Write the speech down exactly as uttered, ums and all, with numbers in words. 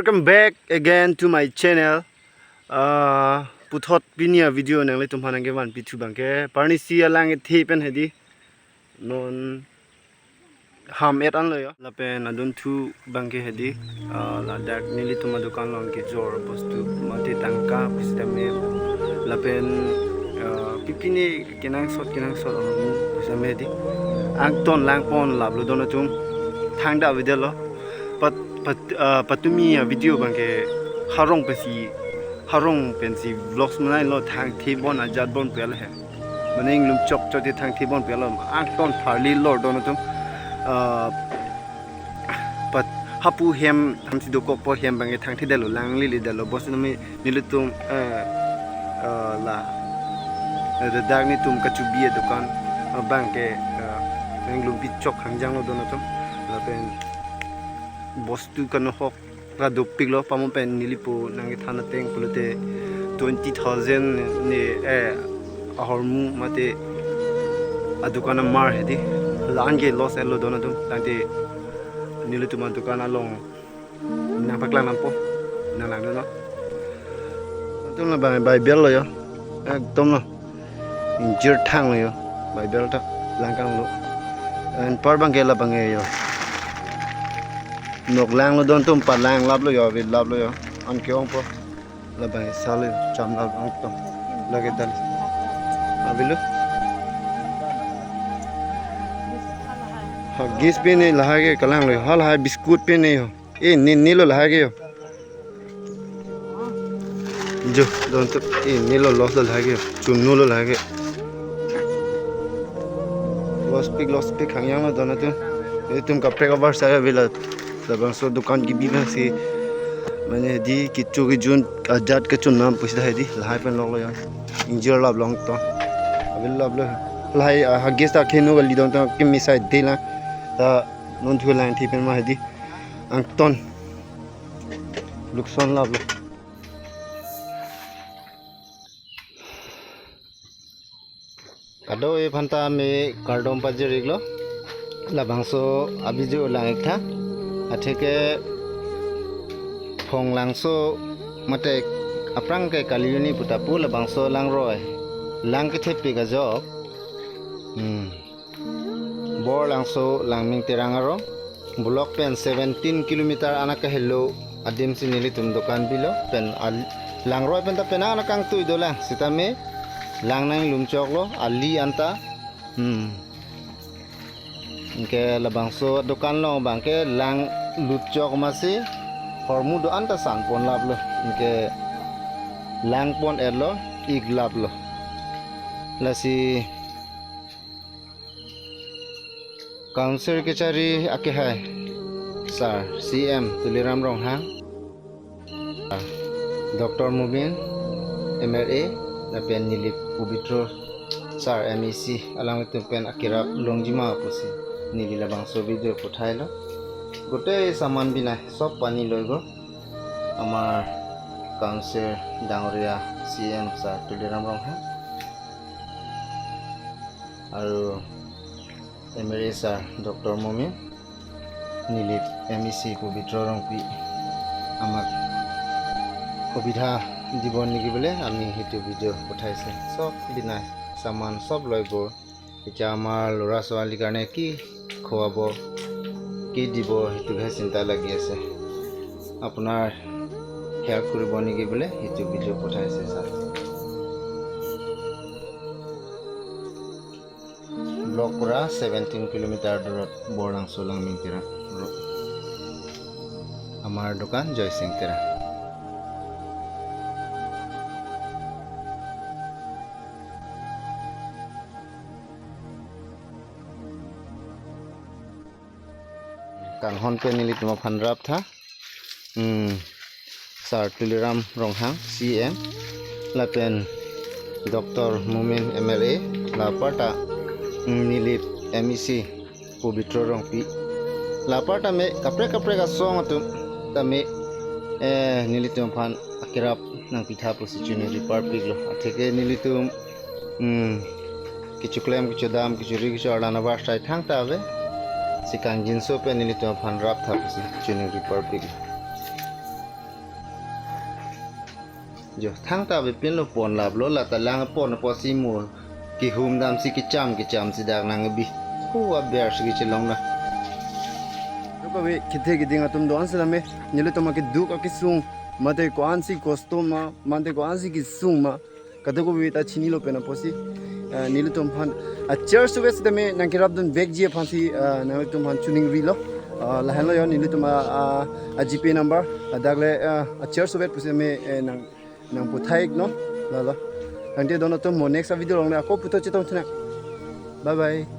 Welcome back again to my channel. Uh, puthot pini a-video nanglitum aphan nangkevan pithu abangke, parnisi alang kethe pen hedi. Non ham et anlo yo. Lapen adunthu abangke hedi, ah, ladak nelitum adukan along kejor bostu mate tangka pusitame. Lapen, ah, pipine kenangsot kenangsot ahormu pusitame hedi. Angton langpon laplo don atum. Thangta avedetlo. Pat, pat, ah, patumi a-video abangke harong pensi, harong pensi vlogs manailo, thangthebon ajatbon pu elo he. Mane inglum chokchok te thangthebon pu elo, angton pharli lor don atum. Ah, pat hapu hem, hamsi dokokpo hem abangke thangthedetlo, langlilidetlo, bostu nami nelitum, eh, eh, la, eh, ladak netum kachebi adukan abangke, eh, inglum pichok hangjanglo don atum. Lapen bostu kanohok ra dopiklo, pamo pen nelipo nangkethan ateng pulote twenty thousand ne, eh, ahormu mate adukan amar hedi. La-an ke loss etlo don atum. Tangte nelitum adukan along nangpaklang nangpo, nanglang dunnon. Atum labang Bible lo yo. Ekdom lo. Ingjir thanglo yo. Bible ta langkanglo. Anpar abangke labang yo. Nok langlo don atum, palang laplo yo, avi laplo yo. An ke-ongpo. Labang salo yo, cham laplo atum. Lake dal. Avelo. Huggies pen ne lahai ke kalanglo yo. Halahai biscuit pen ne yo. Eh, ne, nelo lahai ke yo. Jo, don atum, eh, nelo loss lo lahai ke yo. Chunlo lahai ke. Loss pik, loss pik, hangjanglo don atum. Itum kaprek abar saya vela. Labangso dukan kebi pensi. Mane hedi kecho kejun ajat kechun nam pusi hedi. Lahai pen loklo yo. Ingjir laplo angton. Avelo laplo. Lahai, ah, Huggies ta keheno kali don atum, kemisai de la. Ta non thu lang thi pen ma hedi. Angton. Lukson laplo. Kado-e aphanta me kardom pajir-iklo. Labangso a-video lang-iktha. Atheke Phonglangso mate aphrang ke Kaliuni pu ta pu, labangso langroi. Lang kethepik ajok. Hmm. Borlangso Langming Terang arong. Block pen seventeen kilometer anak kahelo adim si nelitum dukan bilo pen al-, langroi pen ta penang anak kangtui dolang sitame lang nanglum choklo ali anta. Hmm. Anke labangso dukan along abangke lang lut chok masi hormu do-an ta sanpon laplo. Anke langpon etlo, ik laplo. Lasi Council kechari akehai Sir C M Tuliram Ronghang, Doctor Momin M L A, lapen Nilip Pobitro Sir M A C, alanglitum pen akirap longjima pusi neli labangso video puthailo. Gote saman binai sob pani loigo. Amar Council Dangria C M Sir Tuliram Ronghang. Aru M L A Sir Doctor Momin, Nilip M A C Pobitro Rongpi, amak subidha dibo niki bole ami hitu video puthaise. Sob binai saman sob loibo. Etia amar lora soali karne ki khowabo, ki dibo, hitu he chinta lagi ase. Apunar help kuribo niki bole hitu video puthaise sir. Block pura seventeen kilometer durot Borlangso Langming Terang road. Amar dukan Joysing Terang. Kanghon pen nelitum aphan raptha. Hmm. Sir Tuliram Ronghang, C M, lapen Doctor Momin M L A, la aparta, hmm, Nilip M A C, Pobitro Rongpi. La aparta me kaprek kaprek asong atum tame, eh, nelitum aphan akirap nangpitha pusi chini riparpiklo. Atheke nelitum, hmm, kechoklem, kechodam, kechori, kecho-arlan abar sai thangta ave. Si kangjinso pen nelitum aphan raptha pusi chini riparpiklo. Jo, thangta avepinlo, pon laplo, lata lang pon apotsi mo kehum damsi kecham kecham si dak nangkebi. Hu, aber si kechelong na. Duk ave kethe keding atum do-an setame, nelitum akeduk akesung mate ko-ansi kosto ma, mate ko-ansi kesung ma, kadokave ta chinilo pen apotsi, eh, nelitum aphan achurch suvet setame nangkerapdun vekji aphansi, eh, nangtumphan choningrilo. Eh, lahenlo jo nelitum a, a, a GPay number, eh, dak le, eh, achurch suvet pusitame, eh, nang nangputhai-iknon, lalo. Tangte don atum, mo next avideo along le ako puthot chetongthu nang. Bye bye.